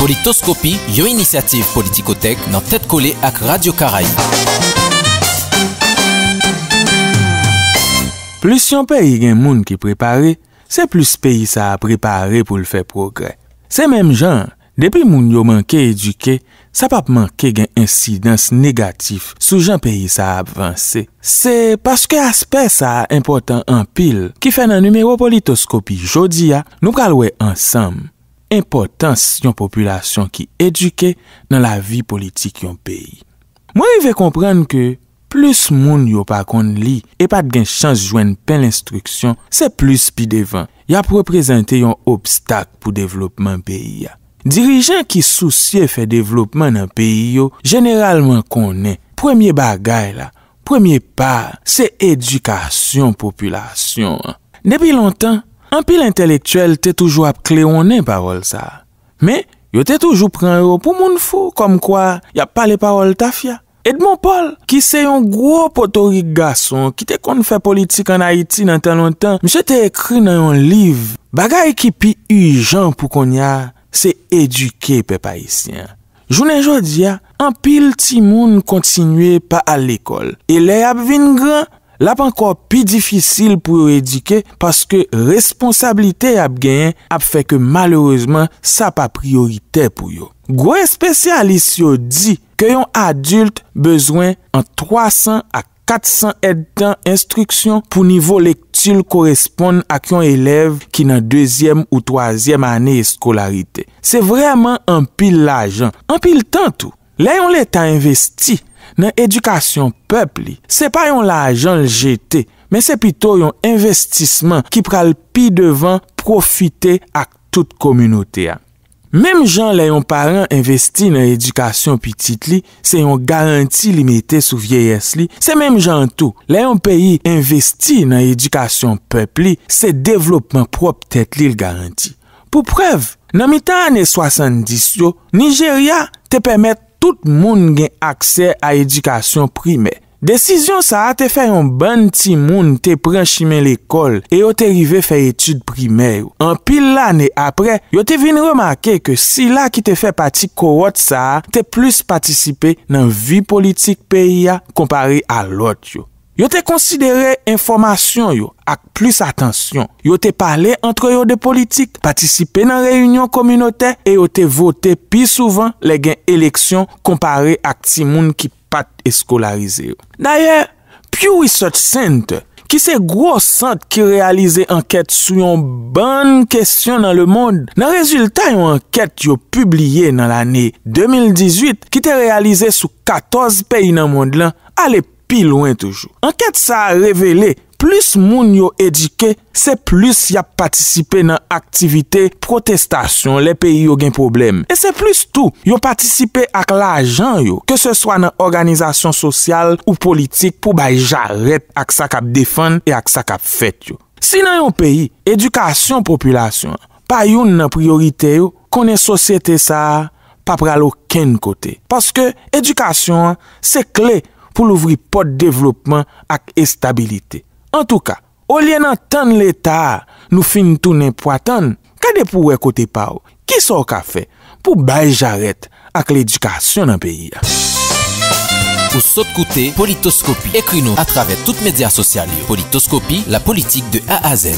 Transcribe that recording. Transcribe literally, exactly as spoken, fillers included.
Politoskopi, yon inisyativ Politikotèk nan tèt kole ak Radyo Karayib. Plis yon peyi gen moun ki prepare, se plis peyi sa a prepare pou l fè pwogrè. Se menm jan an, depi moun yo manke edike, sa p ap manke gen ensidans negatif sou jan peyi sa a ap vanse. Se paske aspè sa a enpòtan anpil ki fè nan nimewo Politoskopi jodi a, nou pral wè ansanm enpòtans yon popilasyon ki edike nan lavi politik yon peyi. Mwen rive konprann ke plis moun yo pa konn li e pa t gen chans jwenn pen lenstriksyon, se plis pi devan y ap reprezante yon obstak pou devlopman peyi a. Dirijan ki sousye fè devlopman nan peyi yo jeneralman konnen premye bagay la, premye pa a, se edikasyon popilasyon an. Depi lontan, anpil entèlektyèl te toujou ap klewonnen pawòl sa a. Men, yo te toujou pran yo pou moun fou, kòmkwa y ap pale pawòl tafya. Edmond Paul, ki se yon gwo potorik gason ki te konn fè politik ann Ayiti nan tan lontan, misye te ekri nan yon liv, bagay ki pi ijan pou kounye a, se edike pèp ayisyen an. Jounen jodi a, anpil timoun kontinye pa al lekòl, e lè y ap vin gran, l ap ankò pi difisil pou yo edike, paske responsablite y ap genyen ap fè ke malerezman sa pa priyoritè pou yo. Gwo espesyalis yo di ke yon adilt bezwen ant twa san ak kat san èdtan enstriksyon pou nivo lekti l koresponn ak yon elèv ki nan dezyèm ou twazyèm ane eskolarite. Se vrèman anpil lajan, anpil tan tou. Lè yon Leta envesti nan edikasyon pèp li, se pa yon lajan l jete, men se pito yon envestisman ki pral pi devan pwofite ak tout kominote a. Menm jan lè yon paran envesti nan edikasyon pitit li, se yon garanti li mete sou vyeyès li, se menm jan an tou, lè yon peyi envesti nan edikasyon pèp li, se devlopman pwòp tèt li l garanti. Pou prèv, nan mitan ane swasanndis yo, Nijerya te pèmèt tout moun gen aksè a edikasyon primè. Desizyon sa a te fè yon bann timoun te pran chimen lekòl e yo te rive fè etid primè yo. Anpil lane apre, yo te vin remake ke sila ki te fè pati kowòt sa a te plis patisipe nan vi politik peyi a konpare a lòt yo. Yo te konsidere enfòmasyon yo ak plis atansyon. Yo te pale antre yo de politik, patisipe nan reyinyon kominotè e yo te vote pi souvan lè gen eleksyon konpare ak timoun ki pa t eskolarize yo. Dayè, Pew Research Center, ki se gwo sant ki reyalize ankèt sou yon bann kesyon nan lemond, nan rezilta yon ankèt yo pibliye nan lane de mil dizuit ki te reyalize sou katòz peyi nan mond lan, ale pi lwen toujou. Ankèt sa a revele, plis moun yo edike, se plis y ap patisipe nan aktivite pwotestasyon lè peyi yo gen pwoblèm. E se plis tou, yo patisipe ak lajan yo, keseswa nan òganizasyon sosyal ou politik, pou bay jarèt ak sa k ap defann e ak sa k ap fèt yo. Si nan yon peyi, edikasyon popilasyon an pa youn nan priyorite yo, konnen sosyete sa a pa pral okenn kote. Paske edikasyon an se kle pou louvri pòt devlopman ak estabilite. Antouka, olye n antann Leta a, nou fin tounen pwa tann, gade pou w wè kote pa w. Kisa w ka fè pou bay jarèt ak ledikasyon nan peyi a? Ou sot koute Politoskopi. Ekri nou atravè tout medya sosyal yo. Politoskopi, la politique de A à Z.